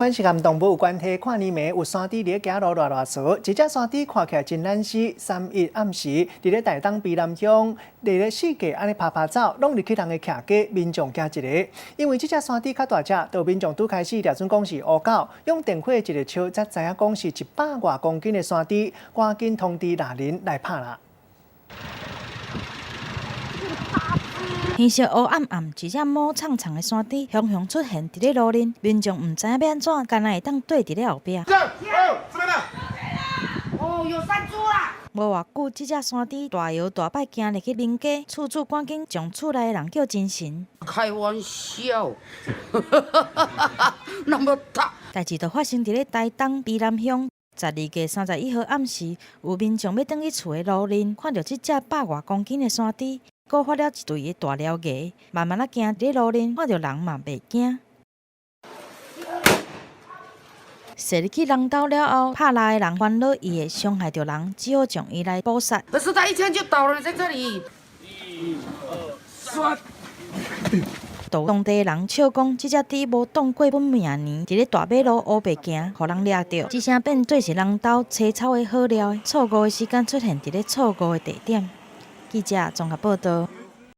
款是佮動物有關係，跨年暝有山豬佇咧行路賴賴趖，一隻山豬看起來真懶死。31暗時，佇咧台東卑南鄉，佇咧四界按呢趴趴走，攏入去人的徛家，民眾驚一个。因為這隻山豬較大隻，就民眾拄開始掠準講是烏狗，用電火一个笑，才知影講是100外公斤的山豬，趕緊通知獵人來拍啦。天色烏暗暗，一隻毛氅氅的山豬雄雄出現佇咧路面，民眾毋知影欲按怎，干焦會當綴佇咧後壁。哦，有山豬啦！無偌久，這隻山豬大搖大擺行入去民家，厝主趕緊將厝內的人叫精神。開玩笑，那麼大。代誌就發生佇咧台東卑南鄉。12月31號暗時，有民眾欲轉去厝的路面，看著這隻百外公斤的山豬，閣發了一對的大獠牙，慢慢仔行佇咧路面，看著人嘛袂驚。踅入去人兜了後，拍獵的人煩惱伊會傷害著人，只好將伊來捕殺。可是他一槍就倒了，在這裡。一、二、三。當地人笑講，這隻豬無擋過本命年，佇咧大馬路烏白行，予人掠著。這聲變做是人兜青草的好料，錯誤的時間出現佇咧錯誤的地點。記者綜合報導。